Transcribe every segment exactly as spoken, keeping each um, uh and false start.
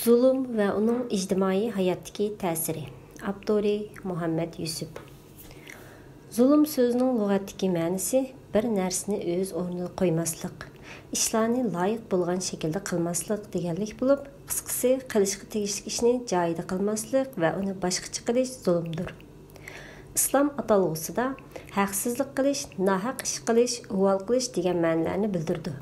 زۇلۇم ۋە ئۇنىڭ ئىجتىمائىي ھاياتتىكى تەسىرى. ئاپتورى: مۇھەممەد يۈسۈپ. زۇلۇم سۆزىنىڭ لۇغەتتىكى مەنىسى بىر نەرسىنى ئۆز ئورنىدا قويماسلىق، ئىشلارنى لايىق بولغان شەكىلدە قىلماسلىق دېگەنلىك بولۇپ، قىسقىسى، قىلىشقا تېگىشلىك ئىشنى جايىدا قىلماسلىق ۋە ئۇنى باشقىچە قىلىش زۇلۇمدۇر. ئىسلام ئاتالغۇسىدا ھەقسىزلىق قىلىش، ناھەق ئىش قىلىش، ئۇۋال قىلىش دېگەن مەنىلەرنى بىلدۈرىدۇ.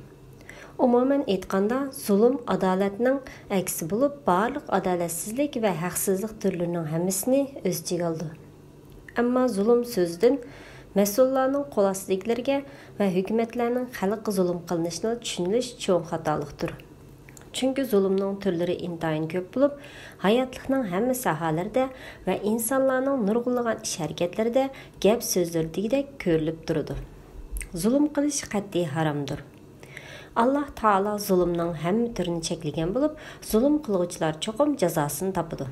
ئومۇمەن ئېيتقاندا، زۇلۇم ئادالەتنىڭ ئەكسى بولۇپ، بارلىق ئادالەتسىزلىك ۋە ھەقسىزلىق تۈرلىرىنىڭ ھەممىسىنى ئۆز ئىچىگە ئالىدۇ. ئەمما زۇلۇم سۆزىدىن مەسئۇللارنىڭ قول ئاستىدىكىلەرگە ۋە ھۆكۈمەتلەرنىڭ خەلققە زۇلۇم قىلىنىشىنى چۈشىنىش چوڭ خاتالىقتۇر. چۈنكى زۇلۇمنىڭ تۈرلىرى ئىنتايىن كۆپ بولۇپ، ھاياتلىقنىڭ ھەممە ساھەلىرىدە ۋە ئىنسانلارنىڭ نۇرغۇنلىغان ئىش-ھەرىكەتلىرىدە، گەپ-سۆزلىرىدىكىدەك كۆرۈلۈپ تۇرىدۇ. زۇلۇم قىلىش قەتئىي ھارامدۇر. ئاللاھ تائالا زۇلۇمنىڭ ھەممە تۈرىنى چەكلىگەن بولۇپ، زۇلۇم قىلغۇچىلار چوقۇم جازاسىنى تاپىدۇ.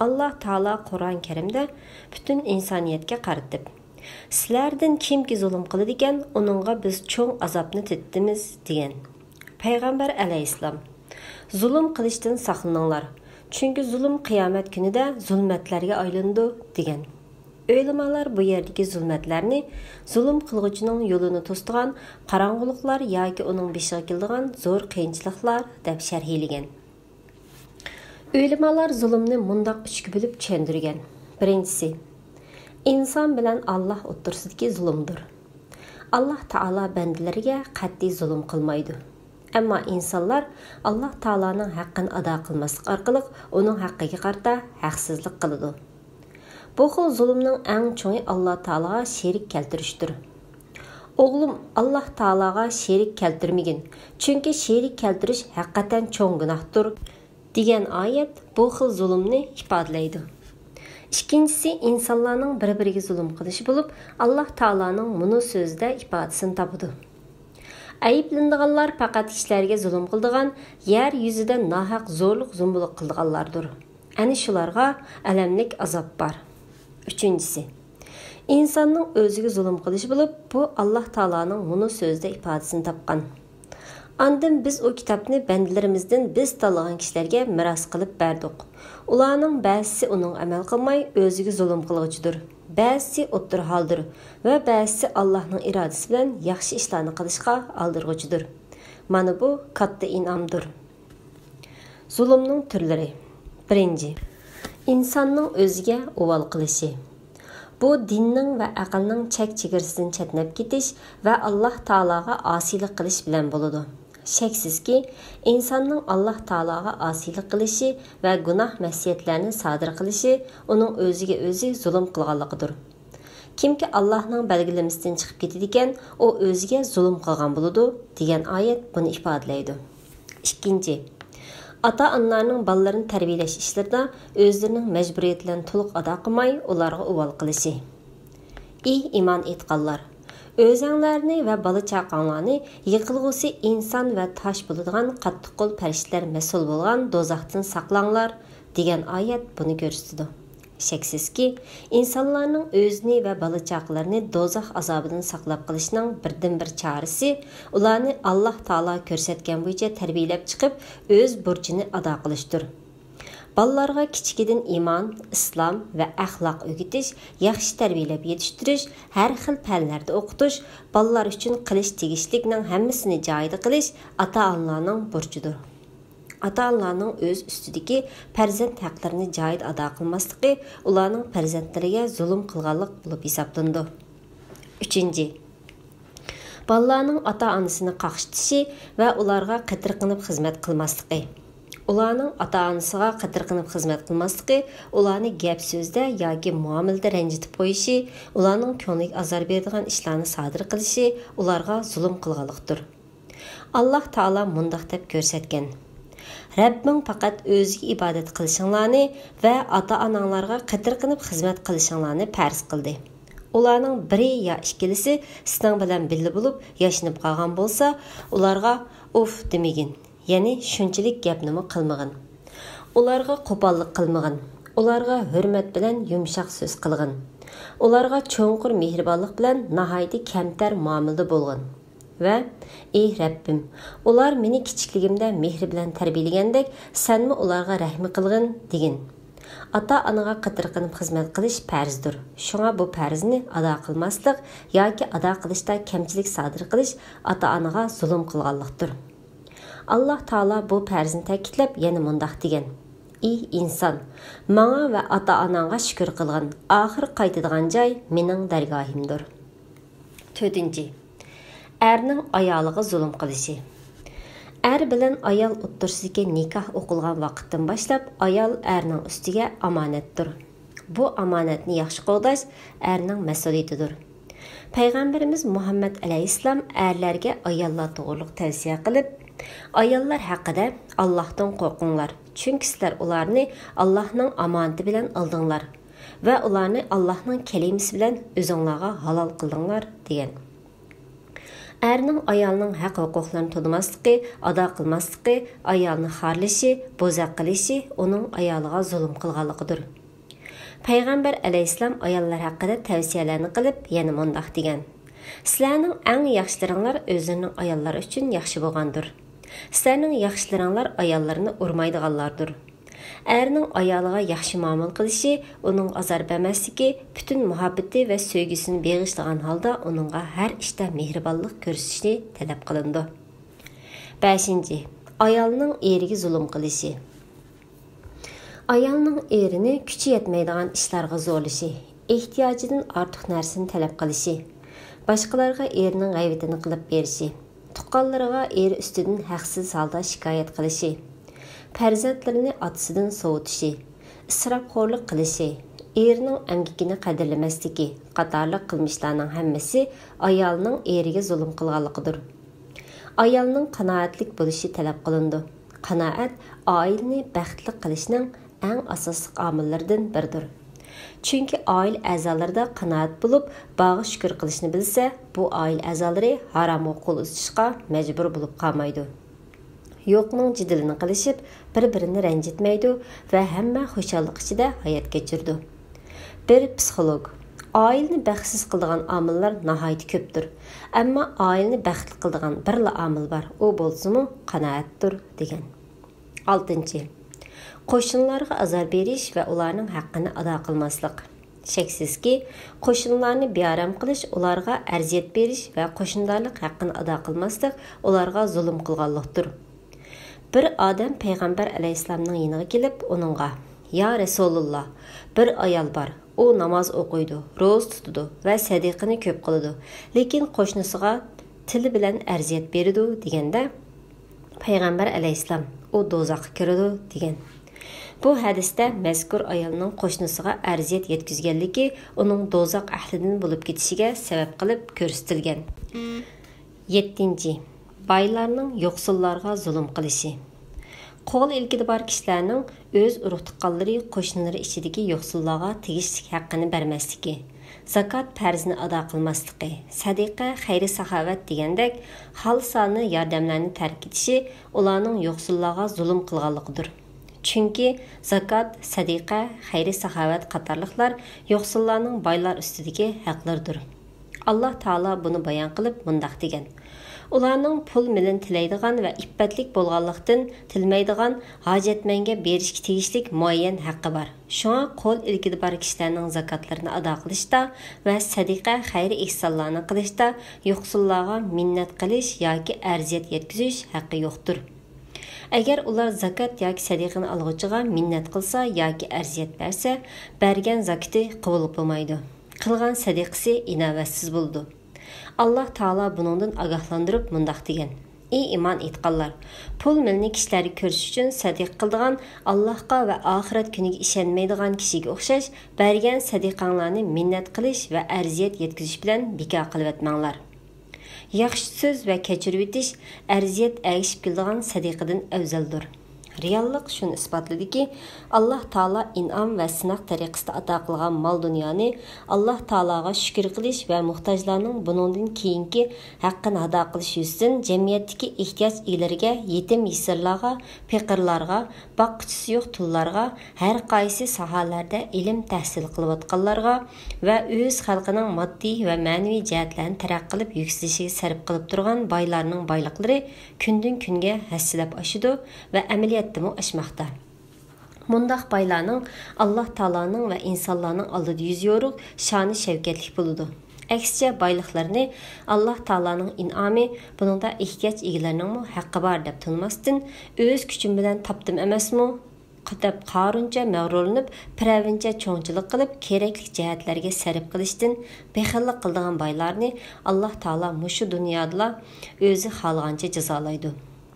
ئاللاھ تائالا قۇرئان كەرىمدە پۈتۈن ئىنسانىيەتكە قارىتىپ، سىلەردىن كىمكى زۇلۇم قىلىدىكەن، ئۇنىڭغا بىز چوڭ ئازابنى تېتىتىمىز، دېگەن. پەيغەمبەر ئەلەيھىسسالام، زۇلۇم قىلىشتىن ساقلىنىڭلار، چۈنكى زۇلۇم قىيامەت كۈنىدە زۇلمەتلەرگە ئايلىنىدۇ، دېگەن. ئۆلىمالار بۇ يەردىكى زۇلمەتلەرنى زۇلۇم قىلغۇچىنىڭ يولىنى توسىدىغان قاراڭغۇلۇقلار ياكى ئۇنىڭ بېشىغا كېلىدىغان زور قىيىنچىلىقلار دەپ شەرھلىگەن. ئۆلىمالار زۇلۇمنى مۇنداق ئۈچكە بۆلۈپ چۈشەندۈرگەن. بىرىنچىسى، ئىنسان بىلەن ئاللاھ ئوتتۇرىسىدىكى زۇلۇمدۇر. ئاللاھ تائالا بەندىلىرىگە قەتئىي زۇلۇم قىلمايدۇ. ئەمما ئىنسانلار ئاللاھ تائالانىڭ ھەققىنى ئادا قىلماسلىق ئارقىلىق ئۇنىڭ ھەققىگە قارىتا ھەقسىزلىق قىلىدۇ. بۇ خىل زۇلۇمنىڭ ئەڭ چوڭى ئاللاھ تائالاغا شېرىك كەلتۈرۈشتۇر. «ئوغلۇم، ئاللاھ تائالاغا شېرىك كەلتۈرمىگىن، چۈنكى شېرىك كەلتۈرۈش ھەقىقەتەن چوڭ گۇناھتۇر» دېگەن ئايەت بۇ خىل زۇلۇمنى ئىپادىلەيدۇ. ئىككىنچىسى، ئىنسانلارنىڭ بىر-بىرىگە زۇلۇم قىلىشى بولۇپ، ئاللاھ تائالانىڭ مۇنۇ سۆزىدە ئىپادىسىنى تاپىدۇ: «ئەيىبلىنىدىغانلار پەقەت كىشىلەرگە زۇلۇم قىلىدىغان، يەر يۈزىدە ناھەق زورلۇق-زومبۇلۇق قىلىدىغانلاردۇر. ئەنە شۇلارغا ئەلەملىك ئازاب بار.» ئۈچىنچىسى، ئىنساننىڭ ئۆزىگە زۇلۇم قىلىشى بولۇپ، بۇ ئاللاھ تائالانىڭ مۇنۇ سۆزىدە ئىپادىسىنى تاپقان: «ئاندىن بىز ئۇ كىتابنى بەندىلىرىمىزدىن بىز تاللىغان كىشىلەرگە مىراس قىلىپ بەردۇق. ئۇلارنىڭ بەزىسى ئۇنىڭغا ئەمەل قىلماي، ئۆزىگە زۇلۇم قىلغۇچىدۇر، بەزىسى ئوتتۇرا ھالدۇر ۋە بەزىسى ئاللاھنىڭ ئىرادىسى بىلەن ياخشى ئىشلارنى قىلىشقا ئالدىرغۇچىدۇر. مانا بۇ كاتتا ئىنئامدۇر.» زۇلۇمنىڭ تۈرلىرى. بىرىنچى، ئىنساننىڭ ئۆزىگە ئۇۋال قىلىشى. بۇ دىننىڭ ۋە ئەقىلنىڭ چەك-چېگرىسىدىن چەتنەپ كېتىش ۋە ئاللاھ تائالاغا ئاسىيلىق قىلىش بىلەن بولىدۇ. شەكسىزكى، ئىنساننىڭ ئاللاھ تائالاغا ئاسىيلىق قىلىشى ۋە گۇناھ مەسىيەتلەرنى سادىر قىلىشى ئۇنىڭ ئۆزىگە ئۆزى زۇلۇم قىلغانلىقىدۇر. كىمكى ئاللاھنىڭ بەلگىلىمىسىدىن چىقىپ كېتىدىكەن، ئۇ ئۆزىگە زۇلۇم قىلغان بولىدۇ، دېگەن ئايەت بۇنى ئىپادىلەيدۇ. ئىككىنچى، ئاتا-ئانىلارنىڭ بالىلىرىنى تەربىيەلەش ئىشلىرىدا ئۆزلىرىنىڭ مەجبۇرىيىتىلىرىنى تولۇق ئادا قىلماي، ئۇلارغا ئۇۋال قىلىشى. ئى ئىمان ئېيتقانلار! ئۆزەڭلارنى ۋە بالا-چاقاڭلارنى يىقىلغۇسى ئىنسان ۋە تاش بولىدىغان قاتتىق قول پەرىشتىلەر مەسئۇل بولغان دوزاختىن ساقلاڭلار، دېگەن ئايەت بۇنى كۆرسىتىدۇ. شەكسىزكى، ئىنسانلارنىڭ ئۆزىنى ۋە بالا-چاقىلىرىنى دوزاخ ئازابىدىن ساقلاپ قېلىشنىڭ بىردىنبىر چارىسى ئۇلارنى ئاللاھ تائالا كۆرسەتكەن بويىچە تەربىيەلەپ چىقىپ، ئۆز بۇرچىنى ئادا قىلىشتۇر. بالىلارغا كىچىكىدىن ئىمان، ئىسلام ۋە ئەخلاق ئۆگىتىش، ياخشى تەربىيەلەپ يېتىشتۈرۈش، ھەر خىل پەنلەردە ئوقۇتۇش، بالىلار ئۈچۈن قىلىش تېگىشلىكنىڭ ھەممىسىنى جايىدا قىلىش ئاتا-ئانىلارنىڭ بۇرچىدۇر. ئاتا-ئانىلارنىڭ ئۆز ئۈستىدىكى پەرزەنت ھەقلىرىنى جايىدا ئادا قىلماسلىقى ئۇلارنىڭ پەرزەنتلىرىگە زۇلۇم قىلغانلىق بولۇپ ھېسابلىنىدۇ. ئۈچىنچى، بالىلارنىڭ ئاتا-ئانىسىنى قاقشىتىشى ۋە ئۇلارغا قېتىرقىنىپ خىزمەت قىلماسلىقى. ئۇلارنىڭ ئاتا-ئانىسىغا قېتىرقىنىپ خىزمەت قىلماسلىقى ئۇلارنى گەپ-سۆزدە ياكى مۇئامىلىدە رەنجىتىپ قويۇشى، ئۇلارنىڭ كۆڭلىگە ئازار بېرىدىغان ئىشلارنى سادىر قىلىشى ئۇلارغا زۇلۇم قىلغانلىقتۇر. ئاللاھ تائالا مۇنداق دەپ كۆرسەتكەن: «رەببىڭ پەقەت ئۆزىگە ئىبادەت قىلىشىڭلارنى ۋە ئاتا-ئاناڭلارغا قېتىرقىنىپ خىزمەت قىلىشىڭلارنى پەرز قىلدى. ئۇلارنىڭ بىرى يا ئىككىلىسى سېنىڭ بىلەن بىللە بولۇپ ياشىنىپ قالغان بولسا، ئۇلارغا ئۇف دېمىگىن، يەنى شۇنچىلىك گەپنىمۇ قىلمىغىن. ئۇلارغا قوپاللىق قىلمىغىن. ئۇلارغا ھۆرمەت بىلەن يۇمشاق سۆز قىلغىن. ئۇلارغا چوڭقۇر مېھرىبانلىق بىلەن ناھايىتى كەمتەر مۇئامىلىدە بولغىن.» ۋە ئى رەببىم، ئۇلار مېنى كىچىكلىكىمدە مېھرى بىلەن تەربىيەلىگەندەك، سەنمۇ ئۇلارغا رەھمى قىلغىن، دېگىن. ئاتا-ئانىغا قېتىرقىنىپ خىزمەت قىلىش پەرزدۇر. شۇڭا بۇ پەرزنى ئادا قىلماسلىق ياكى ئادا قىلىشتا كەمچىلىك سادىر قىلىش ئاتا-ئانىغا زۇلۇم قىلغانلىقتۇر. ئاللاھ تائالا بۇ پەرزنى تەكىتلەپ يەنە مۇنداق دېگەن: ئى ئىنسان، ماڭا ۋە ئاتا-ئاناڭغا شۈكۈر قىلغىن، ئاخىر قايتىدىغان جاي مېنىڭ دەرگاھىمدۇر. تۆتىنچى، ئەرنىڭ ئايالىغا زۇلۇم قىلىشى. ئەر بىلەن ئايال ئوتتۇرىسىدىكى نىكاھ ئوقۇلغان ۋاقىتتىن باشلاپ ئايال ئەرنىڭ ئۈستىگە ئامانەتتۇر. بۇ ئامانەتنى ياخشى قوغداش ئەرنىڭ مەسئۇلىيىتىدۇر. پەيغەمبىرىمىز مۇھەممەد ئەلەيھىسسالام ئەرلەرگە ئاياللار توغرۇلۇق تەۋسىيە قىلىپ، ئاياللار ھەققىدە: ئاللاھتىن قورقۇڭلار، چۈنكى سىلەر ئۇلارنى ئاللاھنىڭ ئامانىتى بىلەن ئالدىڭلار ۋە ئۇلارنى ئاللاھنىڭ كەلىمىسى بىلەن ئۆزۈڭلارغا ھالال قىلدىڭلار، دېگەن. ئەرنىڭ ئايالنىڭ ھەق-ھوقۇقلىرىنى تونۇماسلىقى، ئادا قىلماسلىقى، ئايالنى خارلىشى، بوزەك قىلىشى ئۇنىڭ ئايالىغا زۇلۇم قىلغانلىقىدۇر. پەيغەمبەر ئەلەيھىسسالام ئاياللار ھەققىدە تەۋسىيەلەرنى قىلىپ يەنە مۇنداق دېگەن: سىلەرنىڭ ئەڭ ياخشىلىرىڭلار ئۆزلىرىنىڭ ئاياللىرى ئۈچۈن ياخشى بولغاندۇر. سىلەرنىڭ ياخشىلىرىڭلار ئاياللىرىنى ئۇرمايدىغانلاردۇر. ئەرنىڭ ئايالىغا ياخشى مۇئامىلە قىلىشى، ئۇنىڭغا ئازار بەرمەسلىكى، پۈتۈن مۇھەببىتى ۋە سۆيگۈسىنى بېغىشلىغان ھالدا ئۇنىڭغا ھەر ئىشتا مېھرىبانلىق كۆرسىتىشى تەلەپ قىلىنىدۇ. بەشىنچى، ئايالنىڭ ئېرىگە زۇلۇم قىلىشى. ئايالنىڭ ئېرىنى كۈچى يەتمەيدىغان ئىشلارغا زورلىشى، ئېھتىياجىدىن ئارتۇق نەرسىنى تەلەپ قىلىشى، باشقىلارغا ئېرىنىڭ غەيۋىتىنى قىلىپ بېرىشى، تۇغقانلىرىغا ئېرى ئۈستىدىن ھەقسىز ھالدا شىكايەت قىلىشى، پەرزەنتلىرىنى ئاتىسىدىن سوۋۇتۇشى، ئىسراپخورلۇق قىلىشى، ئېرىنىڭ ئەمگىكىنى قەدىرلىمەسلىكى قاتارلىق قىلمىشلارنىڭ ھەممىسى ئايالنىڭ ئېرىگە زۇلۇم قىلغانلىقىدۇر. ئايالنىڭ قانائەتلىك بولۇشى تەلەپ قىلىنىدۇ. قانائەت ئائىلىنى بەختلىك قىلىشنىڭ ئەڭ ئاساسلىق ئامىللىرىدىن بىرىدۇر. چۈنكى ئائىلە ئەزالىرىدا قانائەت بولۇپ، بارغا شۈكۈر قىلىشنى بىلسە، بۇ ئائىلە ئەزالىرى ھارامغا قول ئۇزىتىشقا مەجبۇر بولۇپ قالمايدۇ. يوقنىڭ جېدىلىنى قىلىشىپ، بىر-بىرىنى رەنجىتمەيدۇ ۋە ھەممە خۇشاللىق ئىچىدە ھايات كەچۈرىدۇ. بىر پسىخولوگ: ئائىلىنى بەختسىز قىلىدىغان ئامىللار ناھايىتى كۆپتۇر، ئەمما ئائىلىنى بەختلىك قىلىدىغان بىرلا ئامىل بار، ئۇ بولسىمۇ قانائەتتۇر، دېگەن. ئالتىنچى، قوشنىلارغا ئازار بېرىش ۋە ئۇلارنىڭ ھەققىنى ئادا قىلماسلىق. شەكسىزكى، قوشنىلارنى بىئارام قىلىش، ئۇلارغا ئەزىيەت بېرىش ۋە قوشنىدارلىق ھەققىنى ئادا قىلماسلىق ئۇلارغا زۇلۇم قىلغانلىقتۇر. بىر ئادەم پەيغەمبەر ئەلەيھىسسالامنىڭ يېنىغا كېلىپ، ئۇنىڭغا: يا رەسۇلۇللا، بىر ئايال بار، ئۇ ناماز ئوقۇيدۇ، روزا تۇتىدۇ ۋە سەدىقىنى كۆپ قىلىدۇ، لېكىن قوشنىسىغا تىلى بىلەن ئەزىيەت بېرىدۇ، دېگەندە، پەيغەمبەر ئەلەيھىسسالام: ئۇ دوزاخقا كىرىدۇ، دېگەن. بۇ ھەدىستە مەزكۇر ئايالنىڭ قوشنىسىغا ئەزىيەت يەتكۈزگەنلىكى ئۇنىڭ دوزاخ ئەھلىدىن بولۇپ كېتىشىگە سەۋەب قىلىپ كۆرسىتىلگەن. يەتتىنچى، بايلارنىڭ يوقسۇللارغا زۇلۇم قىلىشى. قول ئىلكىدە بار كىشىلەرنىڭ ئۆز ئۇرۇق-تۇغقانلىرى، قوشنىلىرى ئىچىدىكى يوقسۇللارغا تېگىشلىك ھەققىنى بەرمەسلىكى، زاكات پەرزىنى ئادا قىلماسلىقى، سەدىقە، خەير-ساخاۋەت دېگەندەك خالىسانە ياردەملەرنى تەرك ئېتىشى ئۇلارنىڭ يوقسۇللارغا زۇلۇم قىلغانلىقىدۇر. چۈنكى زاكات، سەدىقە، خەير-ساخاۋەت قاتارلىقلار يوقسۇللارنىڭ بايلار ئۈستىدىكى ھەقلىرىدۇر. ئاللاھ تائالا بۇنى بايان قىلىپ مۇنداق دېگەن: ئۇلارنىڭ پۇل-مېلىنى تىلەيدىغان ۋە ئىپپەتلىك بولغانلىقتىن تىلىمەيدىغان ھاجەتمەنگە بېرىشكە تېگىشلىك مۇئەييەن ھەققى بار. شۇڭا قول ئىلكىدە بار كىشىلەرنىڭ زاكاتلىرىنى ئادا قىلىشتا ۋە سەدىقە، خەير-ئېھسانلارنى قىلىشتا يوقسۇللارغا مىننەت قىلىش ياكى ئەزىيەت يەتكۈزۈش ھەققى يوقتۇر. ئەگەر ئۇلار زاكات ياكى سەدىقىنى ئالغۇچىغا مىننەت قىلسا ياكى ئەزىيەت بەرسە، بەرگەن زاكىتى قوبۇل بولمايدۇ، قىلغان سەدىقىسى ئىناۋەتسىز بولىدۇ. ئاللاھ تائالا بۇنىڭدىن ئاگاھلاندۇرۇپ مۇنداق دېگەن: ئى ئىمان ئېيتقانلار! پۇل-مېلىنى كىشىلەرگە كۆرسىتىش ئۈچۈن سەدىقە قىلىدىغان، ئاللاھقا ۋە ئاخىرەت كۈنىگە ئىشەنمەيدىغان كىشىگە ئوخشاش بەرگەن سەدىقەڭلارنى مىننەت قىلىش ۋە ئەزىيەت يەتكۈزۈش بىلەن بىكار قىلىۋەتمەڭلار. ياخشى سۆز ۋە كەچۈرۈۋېتىش ئەزىيەت ئەگىشىپ كېلىدىغان سەدىقىدىن ئەۋزەلدۇر. رېئاللىق شۇنى ئىسپاتلىدىكى، ئاللاھ تائالا ئىنئام ۋە سىناق تەرىقىسىدە ئاتا قىلغان مال-دۇنيانى ئاللاھ تائالاغا شۈكۈر قىلىش ۋە موھتاجلارنىڭ بۇنىڭدىن كېيىنكى ھەققىنى ئادا قىلىش يۈزىسىدىن جەمئىيەتتىكى ئېھتىياج ئىگىلىرىگە، يېتىم-يېسىرلارغا، پېقىرلارغا، باققۇچىسى يوق تۇللارغا، ھەر قايسى ساھەلەردە ئىلىم تەھسىل قىلىۋاتقانلارغا ۋە ئۆز خەلقىنىڭ ماددىي ۋە مەنىۋى جەھەتلەرنى تەرەققىي قىلىپ يۈكسىلىشىگە سەرپ قىلىپ تۇرغان بايلارنىڭ بايلىقلىرى كۈندىن-كۈنگە ھەسسىلەپ ئاشىدۇ ۋە ئەمەلىيەتتىمۇ ئاشماقتا. مۇنداق بايلارنىڭ ئاللاھ تائالانىڭ ۋە ئىنسانلارنىڭ ئالدىدا يۈزى يورۇق، شانى شەۋكەتلىك بولىدۇ. ئەكسىچە، بايلىقلىرىنى ئاللاھ تائالانىڭ ئىنئامى، بۇنىڭدا ئېھتىياج ئىگىلىرىنىڭمۇ ھەققى بار دەپ تونۇماستىن، ئۆز كۈچۈم بىلەن تاپتىم ئەمەسمۇ؟ دەپ قارۇنچە مەغرۇرلىنىپ، پىرئەۋنچە چوڭچىلىق قىلىپ، كېرەكلىك جەھەتلەرگە سەرپ قىلىشتىن بېخىللىق قىلىدىغان بايلارنى ئاللاھ تائالا مۇشۇ دۇنيادىلا ئۆزى خالىغانچە جازالايدۇ.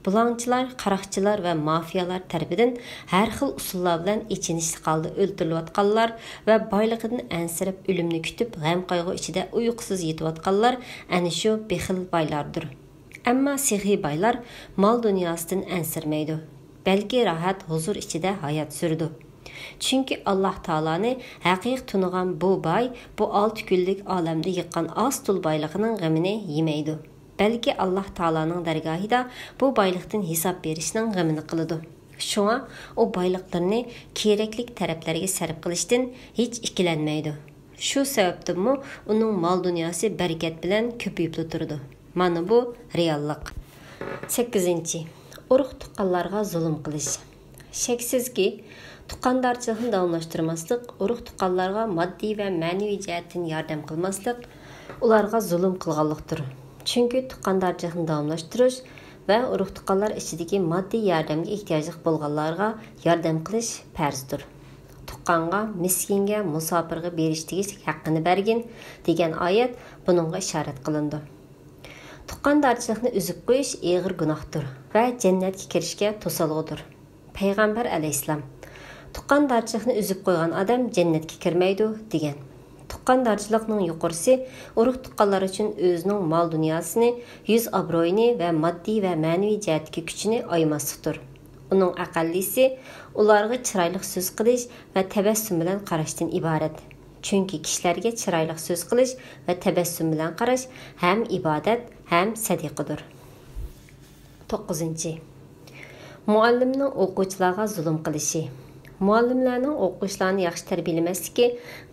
بۇلاڭچىلار، قاراقچىلار ۋە مافىيالار تەرىپىدىن ھەر خىل ئۇسۇللار بىلەن ئېچىنىشلىق ھالدا ئۆلتۈرۈلۈۋاتقانلار ۋە بايلىقىدىن ئەنسىرەپ ئۆلۈمنى كۈتۈپ، غەم-قايغۇ ئىچىدە ئۇيقۇسىز يېتىۋاتقانلار ئەنە شۇ بېخىل بايلاردۇر. ئەمما سېخىي بايلار مال-دۇنياسىدىن ئەنسىرىمەيدۇ، بەلكى راھەت، ھۇزۇر ئىچىدە ھايات سۈرىدۇ. چۈنكى ئاللاھ تائالانى ھەقىقىي تونۇغان بۇ باي بۇ ئالتە كۈنلۈك ئالەمدە يىغقان ئاز-تولا بايلىقىنىڭ غېمىنى يېمەيدۇ، بەلكى ئاللاھ تائالانىڭ دەرگاھىدا بۇ بايلىقتىن ھېساب بېرىشنىڭ غېمىنى قىلىدۇ. شۇڭا ئۇ بايلىقلىرىنى كېرەكلىك تەرەپلەرگە سەرپ قىلىشتىن ھېچ ئىككىلەنمەيدۇ. شۇ سەۋەبتىنمۇ ئۇنىڭ مال-دۇنياسى بەرىكەت بىلەن كۆپىيىپلا تۇرىدۇ. مانا بۇ رېئاللىق. سەككىزىنچى، ئۇرۇق-تۇغقانلارغا زۇلۇم قىلىش. شەكسىزكى، تۇغقاندارچىلىقنى داۋاملاشتۇرماسلىق ئۇرۇق-تۇغقانلارغا ماددىي ۋە مەنىۋى جەھەتتىن ياردەم قىلماسلىق ئۇلارغا زۇلۇم قىلغانلىقتۇر. چۈنكى تۇغقاندارچىلىقنى داۋاملاشتۇرۇش ۋە ئۇرۇق-تۇغقانلار ئىچىدىكى ماددىي ياردەمگە ئېھتىياجلىق بولغانلارغا ياردەم قىلىش پەرزدۇر. تۇغقانغا، مىسكىنگە، مۇساپىرغا بېرىش تېگىشلىك ھەققىنى بەرگىن دېگەن ئايەت بۇنىڭغا ئىشارەت قىلىنىدۇ. تۇغقاندارچىلىقنى ئۈزۈپ قويۇش ئېغىر گۇناھتۇر ۋە جەننەتكە كىرىشكە توسالغۇدۇر. پەيغەمبەر ئەلەيھىسسالام، تۇغقاندارچىلىقنى ئۈزۈپ قويغان ئادەم جەننەتكە كىرمەيدۇ، دېگەن. تۇغقاندارچىلىقنىڭ يۇقىرىسى ئۇرۇق-تۇغقانلار ئۈچۈن ئۆزىنىڭ مال-دۇنياسىنى، يۈز-ئابرۇيىنى ۋە ماددىي ۋە مەنىۋى جەھەتتىكى كۈچىنى ئايىماسلىقتۇر. ئۇنىڭ ئەقەللىسى ئۇلارغا چىرايلىق سۆز قىلىش ۋە تەبەسسۇم بىلەن قاراشتىن ئىبارەت. چۈنكى كىشىلەرگە چىرايلىق سۆز قىلىش ۋە تەبەسسۇم بىلەن قاراش ھەم ئىبادەت، ھەم سەدىقىدۇر. توققۇزىنچى، مۇئەللىمنىڭ ئوقۇغۇچىلارغا زۇلۇم قىلىشى. مۇئەللىملەرنىڭ ئوقۇغۇچىلارنى ياخشى تەربىيەلىمەسلىكى،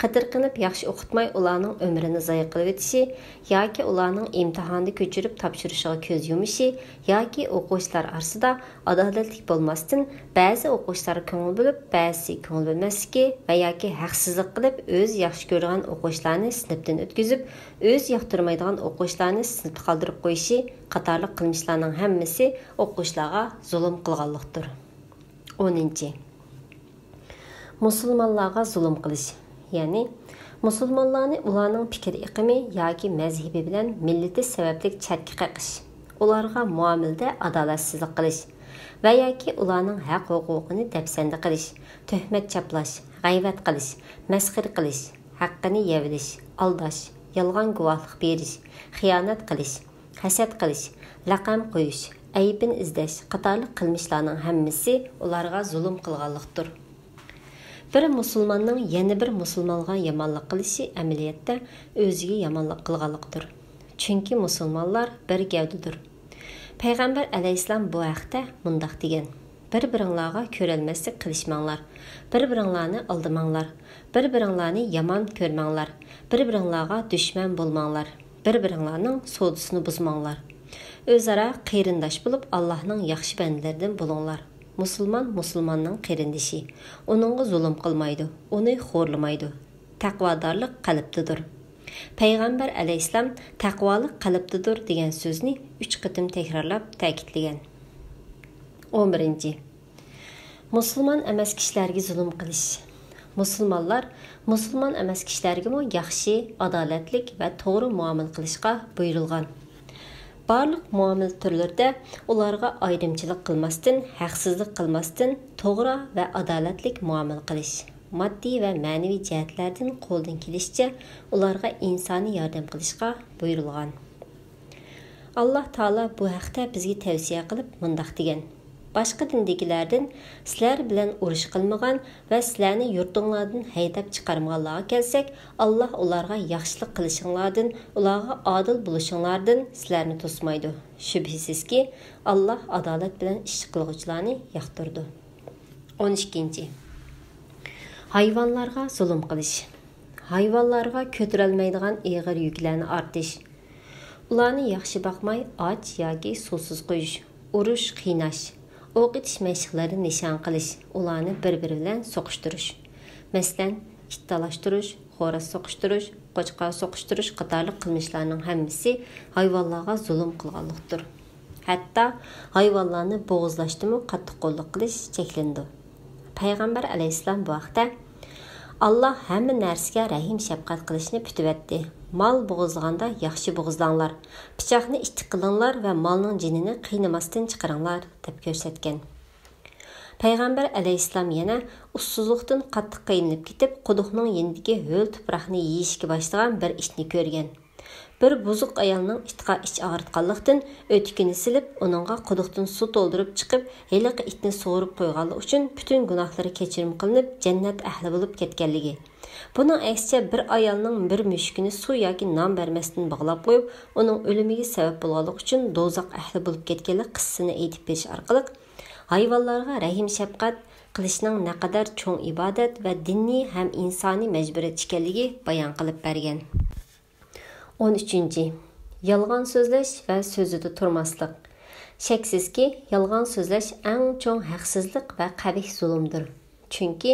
قېتىرقىنىپ ياخشى ئوقۇتماي ئۇلارنىڭ ئۆمرىنى زايە قىلىۋېتىشى ياكى ئۇلارنىڭ ئىمتىھاندا كۆچۈرۈپ تاپشۇرۇشىغا كۆز يۇمۇشى ياكى ئوقۇغۇچىلار ئارىسىدا ئادالەتلىك بولماستىن، بەزى ئوقۇغۇچىلارغا كۆڭۈل بۆلۈپ، بەزىسىگە كۆڭۈل بۆلمەسلىكى ۋە ياكى ھەقسىزلىق قىلىپ، ئۆزى ياخشى كۆرىدىغان ئوقۇغۇچىلارنى سىنىپتىن ئۆتكۈزۈپ، ئۆزى ياقتۇرمايدىغان ئوقۇغۇچىلارنى سىنىپتا قالدۇرۇپ قويۇشى قاتارلىق قىلمىشلارنىڭ ھەممىسى ئوقۇغۇچىلارغا زۇلۇم قىلغانلىقتۇر. ئونىنچى، مۇسۇلمانلارغا زۇلۇم قىلىش. يەنى، مۇسۇلمانلارنى ئۇلارنىڭ پىكىر ئېقىمى ياكى مەزھىپى بىلەن مىللىتى سەۋەبلىك چەتكە قېقىش، ئۇلارغا مۇئامىلىدە ئادالەتسىزلىك قىلىش ۋە ياكى ئۇلارنىڭ ھەق-ھوقۇقىنى دەپسەندە قىلىش، تۆھمەت چاپلاش، غەيۋەت قىلىش، مەسخىرە قىلىش، ھەققىنى يەۋېلىش، ئالداش، يالغان گۇۋاھلىق بېرىش، خىيانەت قىلىش، ھەسەت قىلىش، لەقەم قويۇش، ئەيىبىنى ئىزدەش قاتارلىق قىلمىشلارنىڭ ھەممىسى ئۇلارغا زۇلۇم قىلغانلىقتۇر. بىر مۇسۇلماننىڭ يەنە بىر مۇسۇلمانغا يامانلىق قىلىشى ئەمەلىيەتتە ئۆزىگە يامانلىق قىلغانلىقتۇر. چۈنكى مۇسۇلمانلار بىر گەۋدىدۇر. پەيغەمبەر ئەلەيھىسسالام بۇ ھەقتە مۇنداق دېگەن: بىر-بىرىڭلارغا كۆرەلمەسلىك قىلىشماڭلار، بىر-بىرىڭلارنى ئالدىماڭلار، بىر-بىرىڭلارنى يامان كۆرمەڭلار، بىر-بىرىڭلارغا دۈشمەن بولماڭلار، بىر-بىرىڭلارنىڭ سودىسىنى بۇزماڭلار. ئۆزئارا قېرىنداش بولۇپ، ئاللاھنىڭ ياخشى بەندىلىرىدىن بولۇڭلار. مۇسۇلمان مۇسۇلماننىڭ قېرىندىشى، ئۇنىڭغا زۇلۇم قىلمايدۇ، ئۇنى خورلىمايدۇ. تەقۋادارلىق قەلبتىدۇر. پەيغەمبەر ئەلەيھىسسالام تەقۋالىق قەلبتىدۇر دېگەن سۆزنى ئۈچ قېتىم تەكرارلاپ تەكىتلىگەن. ئون بىرىنچى، مۇسۇلمان ئەمەس كىشىلەرگە زۇلۇم قىلىش. مۇسۇلمانلار مۇسۇلمان ئەمەس كىشىلەرگىمۇ ياخشى، ئادالەتلىك ۋە توغرا مۇئامىلە قىلىشقا بۇيرۇلغان. بارلىق مۇئامىلە تۈرلىرىدە ئۇلارغا ئايرىمچىلىق قىلماستىن، ھەقسىزلىق قىلماستىن، توغرا ۋە ئادالەتلىك مۇئامىلە قىلىش، ماددىي ۋە مەنىۋى جەھەتلەردىن قولدىن كېلىشىچە ئۇلارغا ئىنسانىي ياردەم قىلىشقا بۇيرۇلغان. ئاللاھ تائالا بۇ ھەقتە بىزگە تەۋسىيە قىلىپ مۇنداق دېگەن: باشقا دىندىكىلەردىن سىلەر بىلەن ئۇرۇش قىلمىغان ۋە سىلەرنى يۇرتۇڭلاردىن ھەيدەپ چىقارمىغانلارغا كەلسەك، ئاللاھ ئۇلارغا ياخشىلىق قىلىشىڭلاردىن، ئۇلارغا ئادىل بولۇشۇڭلاردىن سىلەرنى توسمايدۇ. شۈبھىسىزكى، ئاللاھ ئادالەت بىلەن ئىش قىلغۇچىلارنى ياقتۇرىدۇ. ئون ئىككىنچى، ھايۋانلارغا زۇلۇم قىلىش. ھايۋانلارغا كۆتۈرەلمەيدىغان ئېغىر يۈكلەرنى ئارتىش. ئۇلارنى ياخشى باقماي، ئاچ ياكى سۇسىز قويۇش، ئۇرۇش، قىيناش، ئوق ئېتىش مەشىقلىرىدە نىشان قىلىش، ئۇلارنى بىر-بىرى بىلەن سوقۇشتۇرۇش. مەسىلەن، ئىت تالاشتۇرۇش، خوراز سوقۇشتۇرۇش، قوچقار سوقۇشتۇرۇش قاتارلىق قىلمىشلارنىڭ ھەممىسى ھايۋانلارغا زۇلۇم قىلغانلىقتۇر. ھەتتا ھايۋانلارنى بوغۇزلاشتىمۇ قاتتىق قوللۇق قىلىش چەكلىنىدۇ. پەيغەمبەر ئەلەيھىسسالام بۇ ھەقتە، «ئاللاھ ھەممە نەرسىگە رەھىم-شەپقەت قىلىشنى پۈتۈۋەتتى. مال بوغۇزلىغاندا ياخشى بوغۇزلاڭلار، پىچاقنى ئىتتىك قىلىڭلار ۋە مالنىڭ جېنىنى قىينىماستىن چىقىرىڭلار» دەپ كۆرسەتكەن. پەيغەمبەر ئەلەيھىسسالام يەنە ئۇسسۇزلۇقتىن قاتتىق قىينىلىپ كېتىپ، قۇدۇقنىڭ يېنىدىكى ھۆل تۇپراقنى يېيىشكە باشلىغان بىر ئىتنى كۆرگەن. بىر بۇزۇق ئايالنىڭ ئىتقا ئىچ ئاغرىتقانلىقتىن ئۆتۈكىنى سېلىپ، ئۇنىڭغا قۇدۇقتىن سۇ تولدۇرۇپ چىقىپ، ھېلىقى ئىتنى سۇغۇرۇپ قويغانلىقى ئۈچۈن پۈتۈن گۇناھلىرى كەچۈرۈم قىلىنىپ، جەننەت ئەھلى بولۇپ كەتكەنلىكى. بۇنىڭ ئەكسىچە، بىر ئايالنىڭ بىر مۈشۈكىنى سۇ ياكى نان بەرمەستىن باغلاپ قويۇپ، ئۇنىڭ ئۆلۈمىگە سەۋەب بولغانلىقى ئۈچۈن دوزاخ ئەھلى بولۇپ كەتكەنلىك قىسسىسىنى ئېيتىپ بېرىش ئارقىلىق ھايۋانلارغا رەھىم-شەپقەت قىلىشنىڭ نەقەدەر چوڭ ئىبادەت ۋە دىنىي ھەم ئىنسانىي مەجبۇرىيەت ئىكەنلىكى بايان قىلىپ بەرگەن. ئون ئۈچىنچى، يالغان سۆزلەش ۋە سۆزىدە تۇرماسلىق. شەكسىزكى، يالغان سۆزلەش ئەڭ چوڭ ھەقسىزلىق ۋە قەبىھ زۇلۇمدۇر. چۈنكى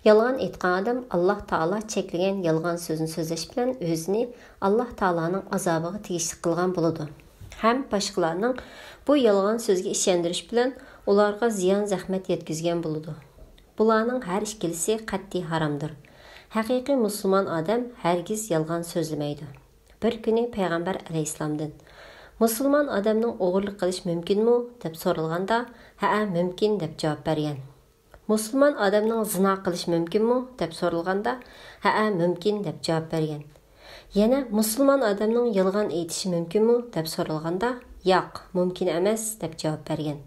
يالغان ئېيتقان ئادەم ئاللاھ تائالا چەكلىگەن يالغان سۆزنى سۆزلەش بىلەن ئۆزىنى ئاللاھ تائالانىڭ ئازابىغا تېگىشلىك قىلغان بولىدۇ ھەم باشقىلارنىڭ بۇ يالغان سۆزگە ئىشەندۈرۈش بىلەن ئۇلارغا زىيان-زەخمەت يەتكۈزگەن بولىدۇ. بۇلارنىڭ ھەر ئىككىلىسى قەتئىي ھارامدۇر. ھەقىقىي مۇسۇلمان ئادەم ھەرگىز يالغان سۆزلىمەيدۇ. بىر كۈنى پەيغەمبەر ئەلەيھىسسالامدىن، «مۇسۇلمان ئادەمنىڭ ئوغرىلىق قىلىش مۇمكىنمۇ؟» دەپ سورالغاندا، «ھەئە، مۇمكىن» دەپ جاۋاب بەرگەن. «مۇسۇلمان ئادەمنىڭ زىنا قىلىش مۇمكىنمۇ؟» دەپ سورالغاندا، «ھەئە، مۇمكىن» دەپ جاۋاب بەرگەن. يەنە، «مۇسۇلمان ئادەمنىڭ يالغان ئېيتىشى مۇمكىنمۇ؟» دەپ سورالغاندا، «ياق، مۇمكىن ئەمەس» دەپ جاۋاب بەرگەن.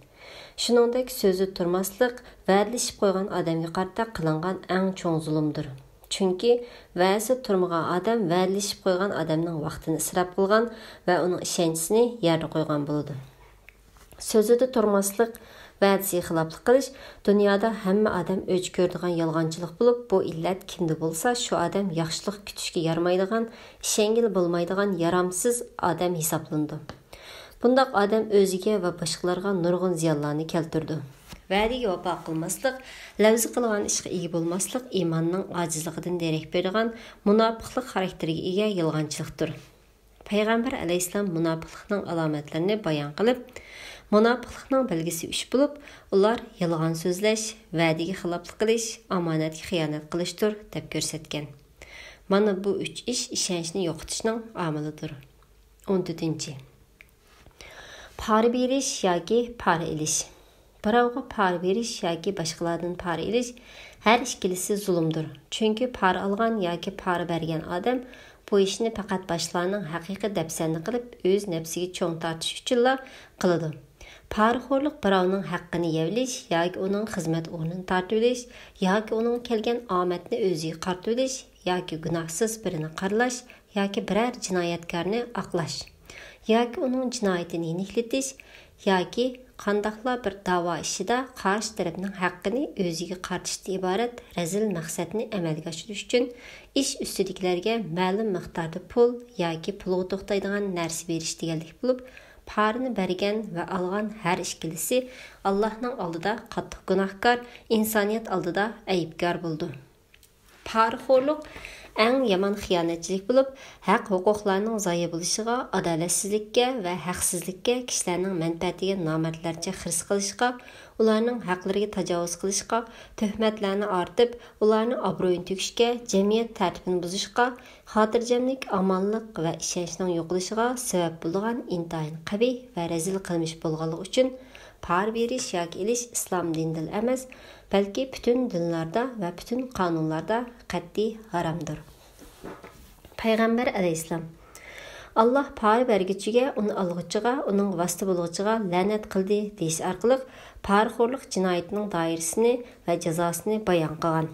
شۇنىڭدەك سۆزىدە تۇرماسلىق ۋەدىلىشىپ قويغان ئادەمگە قارىتا قىلىنغان ئەڭ چوڭ زۇلۇمدۇر. چۈنكى ۋەدىسىدە تۇرمىغان ئادەم ۋەدىلىشىپ قويغان ئادەمنىڭ ۋاقتىنى ئىسراپ قىلغان ۋە ئۇنىڭ ئىشەنچىسىنى يەردە قويغان بولىدۇ. سۆزىدە تۇرماسلىق، ۋەدىسىگە خىلاپلىق قىلىش دۇنيادا ھەممە ئادەم ئۆچ كۆرىدىغان يالغانچىلىق بولۇپ، بۇ ئىللەت كىمدە بولسا، شۇ ئادەم ياخشىلىق كۈتۈشكە يارىمايدىغان، ئىشەنگىلى بولمايدىغان يارامسىز ئادەم ھېسابلىنىدۇ. بۇنداق ئادەم ئۆزىگە ۋە باشقىلارغا نۇرغۇن زىيانلارنى كەلتۈرىدۇ. ۋەدىگە ۋاپا قىلماسلىق، لەۋزى قىلغان ئىشقا ئىگە بولماسلىق ئىماننىڭ ئاجىزلىقىدىن دېرەك بېرىدىغان مۇناپىقلىق خاراكتېرىگە ئىگە يالغانچىلىقتۇر. پەيغەمبەر ئەلەيھىسسالام مۇناپىقلىقنىڭ ئالامەتلىرىنى بايان قىلىپ، مۇناپىقلىقنىڭ بەلگىسى ئۈچ بولۇپ، ئۇلار يالغان سۆزلەش، ۋەدىگە خىلاپلىق قىلىش، ئامانەتكە خىيانەت قىلىشتۇر، دەپ كۆرسەتكەن. مانا بۇ ئۈچ ئىش ئىشەنچنى يوقىتىشنىڭ ئامىلىدۇر. ئون تۆتىنچى، پارا بېرىش ياكى پارا ئېلىش. بىراۋغا پارا بېرىش ياكى باشقىلاردىن پارا ئېلىش، ھەر ئىككىلىسى زۇلۇمدۇر. چۈنكى پارا ئالغان ياكى پارا بەرگەن ئادەم بۇ ئىشنى پەقەت باشقىلارنىڭ ھەققىگە دەپسەندە قىلىپ، ئۆز نەپسىگە چوڭ تارتىش ئۈچۈنلا قىلىدۇ. پارىخورلۇق بىراۋنىڭ ھەققىنى يەۋېلىش ياكى ئۇنىڭ خىزمەت ئورنىنى تارتىۋېلىش ياكى ئۇنىڭ كەلگەن ئامەتنى ئۆزىگە قارىتىۋېلىش ياكى گۇناھسىز بىرىنى قارىلاش ياكى بىرەر جىنايەتكارنى ئاقلاش ياكى ئۇنىڭ جىنايىتىنى يېنىكلىتىش ياكى قانداقلا بىر دەۋا ئىشىدا قارشى تەرەپنىڭ ھەققىنى ئۆزىگە قارىتىشتىن ئىبارەت رەزىل مەقسەتنى ئەمەلگە ئاشۇرۇش ئۈچۈن ئىش ئۈستىدىكىلەرگە مەلۇم مىقداردا پۇل ياكى پۇلغا توختايدىغان نەرسە بېرىش دېگەنلىك بولۇپ، پارىنى بەرگەن ۋە ئالغان ھەر ئىككىلىسى ئاللاھنىڭ ئالدىدا قاتتىق گۇناھكار، ئىنسانىيەت ئالدىدا ئەيىبكار بولىدۇ. پارىخورلۇق ئەڭ يامان خىيانەتچىلىك بولۇپ، ھەق ھوقۇقلارنىڭ زايە بولۇشىغا، ئادالەتسىزلىككە ۋە ھەقسىزلىككە، كىشىلەرنىڭ مەنپەئەتىگە نامەردلەرچە خىرىس قىلىشقا، ئۇلارنىڭ ھەقلىرىگە تاجاۋۇز قىلىشقا، تۆھمەتلەرنى ئارتىپ، ئۇلارنىڭ ئابرۇيىنى تۆكۈشكە، جەمئىيەت تەرتىپىنى بۇزۇشقا، خاتىرجەملىك، ئامانلىق ۋە ئىشەنچنىڭ يوقىلىشىغا سەۋەب بولىدىغان ئىنتايىن قەبىھ ۋە رەزىل قىلمىش بولغانلىقى ئۈچۈن، پارا بېرىش ياكى ئېلىش ئىسلام دىنىدىلا ئەمەس، بەلكى پۈتۈن دىنلاردا ۋە پۈتۈن قانۇنلاردا قەتئىي ھارامدۇر. پەيغەمبەر ئەلەيھىسسالام، ئاللاھ پارا بەرگۈچىگە، ئۇنى ئالغۇچىغا، ئۇنىڭغا ۋاسىتە بولغۇچىغا لەنەت قىلدى دېيىش ئارقىلىق پارىخورلۇق جىنايىتىنىڭ دائىرىسىنى ۋە جازاسىنى بايان قىلغان.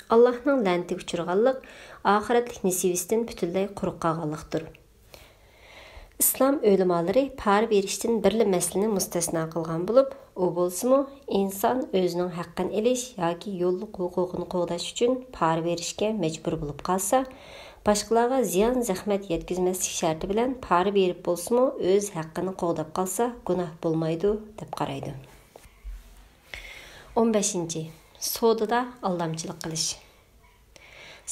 ئاللاھنىڭ لەنىتىگە ئۇچرىغانلىق ئاخىرەتلىك نېسىۋىسىدىن پۈتۈنلەي قۇرۇق قالغانلىقتۇر. ئىسلام ئۆلىمالىرى پارا بېرىشتىن بىرلا مەسىلىنى مۇستەسنا قىلغان بولۇپ، ئۇ بولسىمۇ، ئىنسان ئۆزىنىڭ ھەققىنى ئېلىش ياكى يوللۇق ھوقۇقىنى قوغداش ئۈچۈن پارا بېرىشكە مەجبۇر بولۇپ قالسا، باشقىلارغا زىيان-زەخمەت يەتكۈزمەسلىك شەرتى بىلەن پارا بېرىپ بولسىمۇ، ئۆز ھەققىنى قوغداپ قالسا، گۇناھ بولمايدۇ، دەپ قارايدۇ. ئون بەشىنچى، سودىدا ئالدامچىلىق قىلىش.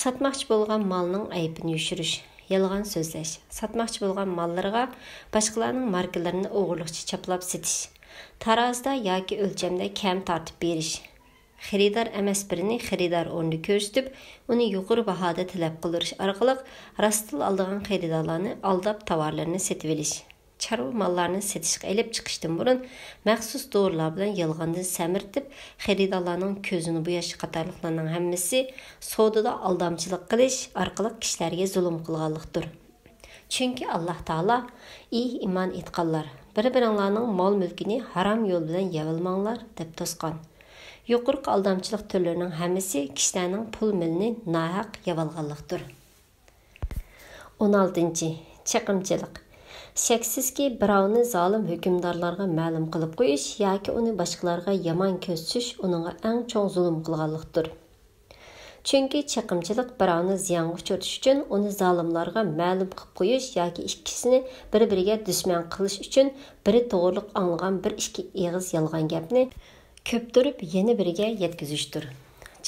ساتماقچى بولغان مالنىڭ ئەيىبىنى يوشۇرۇش، يالغان سۆزلەش، ساتماقچى بولغان ماللىرىغا باشقىلارنىڭ ماركىلىرىنى ئوغرىلىقچە چاپلاپ سېتىش، تارازىدا ياكى ئۆلچەمدە كەم تارتىپ بېرىش، خېرىدار ئەمەس بىرىنى خېرىدار ئورنىدا كۆرسىتىپ، ئۇنى يۇقىرى باھادا تەلەپ قىلدۇرۇش ئارقىلىق راستتىنلا ئالىدىغان خېرىدارلارنى ئالداپ تاۋارلىرىنى سېتىۋېلىش. چارۋا ماللارنى سېتىشقا ئېلىپ چىقىشتىن بۇرۇن مەخسۇس دورىلار بىلەن يالغاندىن سەمرىتىپ، خېرىدارلارنىڭ كۆزىنى بوياش قاتارلىقلارنىڭ ھەممىسى سودىدا ئالدامچىلىق قىلىش ئارقىلىق كىشىلەرگە زۇلۇم قىلغانلىقتۇر. چۈنكى ئاللاھ تائالا: «ئى ئىمان ئېيتقانلار، بىر-بىرىڭلارنىڭ مال-مۈلكىنى ھارام يول بىلەن يەۋالماڭلار» دەپ توسقان. يۇقىرىقى ئالدامچىلىق تۈرلىرىنىڭ ھەممىسى كىشىلەرنىڭ پۇل-مېلىنى ناھەق يەۋالغانلىقتۇر. ئون ئالتىنچى، چېقىمچىلىق. شەكسىزكى، بىراۋنى زالىم ھۆكۈمدارلارغا مەلۇم قىلىپ قويۇش ياكى ئۇنى باشقىلارغا يامان كۆرسىتىش ئۇنىڭغا ئەڭ چوڭ زۇلۇم قىلغانلىقتۇر. چۈنكى چېقىمچىلىق بىراۋنى زىيانغا ئۇچرىتىش ئۈچۈن ئۇنى زالىملارغا مەلۇم قىلىپ قويۇش ياكى ئىككىسىنى بىر-بىرىگە دۈشمەن قىلىش ئۈچۈن بىرى توغرىلىق ئاڭلىغان بىر ئىككى ئېغىز يالغان گەپنى كۆپتۈرۈپ يەنە بىرىگە يەتكۈزۈشتۇر.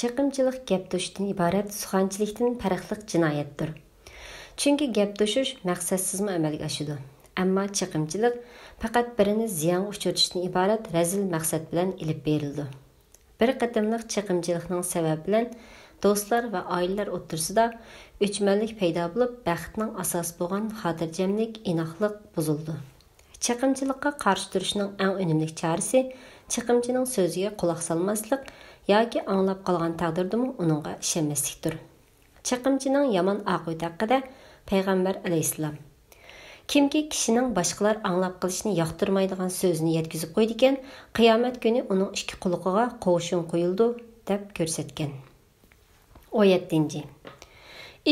چېقىمچىلىق گەپ توشۇشتىن ئىبارەت سۇخەنچىلىكتىن پەرقلىق جىنايەتتۇر. چۈنكى گەپ توشۇش مەقسەتسىزمۇ ئەمەلگە ئاشىدۇ. ئەمما چېقىمچىلىق پەقەت بىرىنى زىيانغا ئۇچرىتىشتىن ئىبارەت رەزىل مەقسەت بىلەن ئېلىپ بېرىلىدۇ. بىر قېتىملىق چېقىمچىلىقنىڭ سەۋەبى بىلەن دوستلار ۋە ئائىلىلەر ئوتتۇرىسىدا ئۆچمەنلىك پەيدا بولۇپ، بەختنىڭ ئاساسى بولغان خاتىرجەملىك، ئىناقلىق بۇزۇلىدۇ. چېقىمچىلىققا قارشى تۇرۇشنىڭ ئەڭ ئۈنۈملۈك چارىسى چېقىمچىنىڭ سۆزىگە قۇلاق سالماسلىق ياكى ئاڭلاپ قالغان تەقدىردىمۇ ئۇنىڭغا ئىشەنمەسلىكتۇر. چېقىمچىنىڭ يامان ئاقىۋىتى ھەققىدە پەيغەمبەر ئەلەيھىسسالام: «كىمكى كىشىنىڭ باشقىلار ئاڭلاپ قېلىشىنى ياقتۇرمايدىغان سۆزىنى يەتكۈزۈپ قويىدىكەن، قىيامەت كۈنى ئۇنىڭ ئىككى قۇلىقىغا قوشۇن قويۇلىدۇ» دەپ كۆرسەتكەن. ئون يەتتىنچى،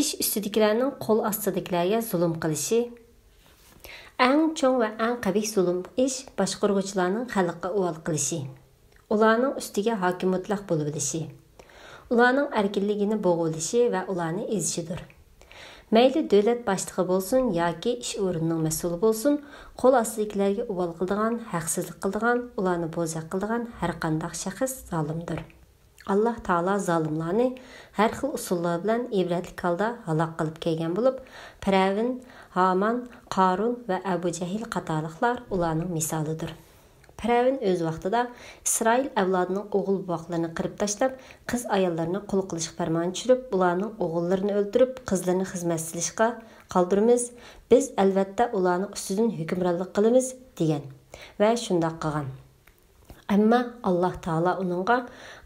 ئىش ئۈستىدىكىلەرنىڭ قول ئاستىدىكىلەرگە زۇلۇم قىلىشى. ئەڭ چوڭ ۋە ئەڭ قەبىھ زۇلۇم ئىش باشقۇرغۇچىلارنىڭ خەلققە ئۇۋال قىلىشى، ئۇلارنىڭ ئۈستىگە ھاكىم مۇتلەق بولۇۋېلىشى، ئۇلارنىڭ ئەركىنلىكىنى بوغۇۋېلىشى ۋە ئۇلارنى ئېزىشىدۇر. مەيلى دۆلەت باشلىقى بولسۇن ياكى ئىش ئورنىنىڭ مەسئۇلى بولسۇن، قول ئاستىدىكىلەرگە ئۇۋال قىلىدىغان، ھەقسىزلىق قىلىدىغان، ئۇلارنى بوزەك قىلىدىغان ھەرقانداق شەخس زالىمدۇر. ئاللاھ تائالا زالىملارنى ھەر خىل ئۇسۇللار بىلەن ئىبرەتلىك ھالدا ھالاك قىلىپ كەلگەن بولۇپ، پىرئەۋن، ھامان، قارۇن ۋە ئەبۇ جەھىل قاتارلىقلار ئۇلارنىڭ مىسالىدۇر. پىرئەۋن ئۆز ۋاقتىدا ئىسرائىل ئەۋلادىنىڭ ئوغۇل بوۋاقلىرىنى قىرىپ تاشلاپ، قىز ئاياللىرىنى قۇل قىلىشقا پەرمان چۈشۈرۈپ، ئۇلارنىڭ ئوغۇللىرىنى ئۆلتۈرۈپ، قىزلىرىنى خىزمەتچى قىلىشقا قالدۇرىمىز، بىز ئەلۋەتتە ئۇلارنىڭ ئۈستىدىن ھۆكۈمرانلىق قىلىمىز، دېگەن ۋە شۇنداق قىلغان. ئەمما ئاللاھ تائالا ئۇنىڭغا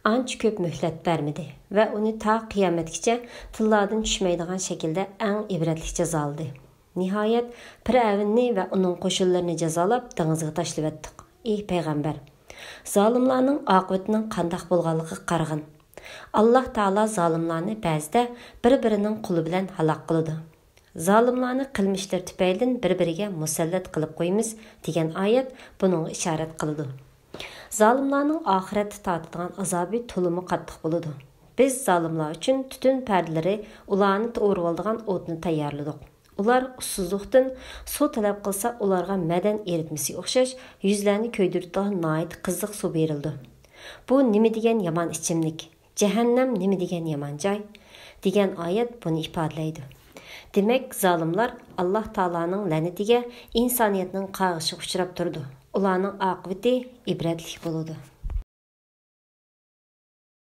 ئانچە كۆپ مۆھلەت بەرمىدى ۋە ئۇنى تا قىيامەتكىچە تىللاردىن چۈشمەيدىغان شەكىلدە ئەڭ ئىبرەتلىك جازالىدى. نىھايەت، پىرئەۋننى ۋە ئۇنىڭ قوشۇنلىرىنى جازالاپ، دېڭىزغا تاشلىۋەتتۇق. ئى پەيغەمبەر، زالىملارنىڭ ئاقىۋىتىنىڭ قانداق بولغانلىقىغا قارىغىن. ئاللاھ تائالا زالىملارنى بەزىدە بىر-بىرىنىڭ قولى بىلەن ھالاك قىلىدۇ. زالىملارنى قىلمىشلىرى تۈپەيلىدىن بىر-بىرىگە مۇسەللەت قىلىپ قويىمىز، دېگەن ئايەت بۇنىڭغا ئىشارەت قىلىدۇ. زالىملارنىڭ ئاخىرەتتە تارتىدىغان ئازابى تولىمۇ قاتتىق بولىدۇ. بىز زالىملار ئۈچۈن تۈتۈن پەردىلىرى، ئۇلارنى ئورىۋالىدىغان ئوتنى تەييارلىدۇق. ئۇلار ئۇسسۇزلۇقتىن سۇ تەلەپ قىلسا، ئۇلارغا مەدەن ئېرىتمىسىگە ئوخشاش يۈزلەرنى كۆيدۈرىدىغان ناھايىتى قىزىق سۇ بېرىلىدۇ. بۇ نېمە دېگەن يامان ئىچىملىك! جەھەننەم نېمە دېگەن يامان جاي! دېگەن ئايەت بۇنى ئىپادىلەيدۇ. دېمەك، زالىملار ئاللاھ تائالانىڭ لەنىتىگە، ئىنسانىيەتنىڭ قارغىشىغا ئۇچراپ تۇرىدۇ. ئۇلارنىڭ ئاقىۋىتى ئىبرەتلىك بولىدۇ.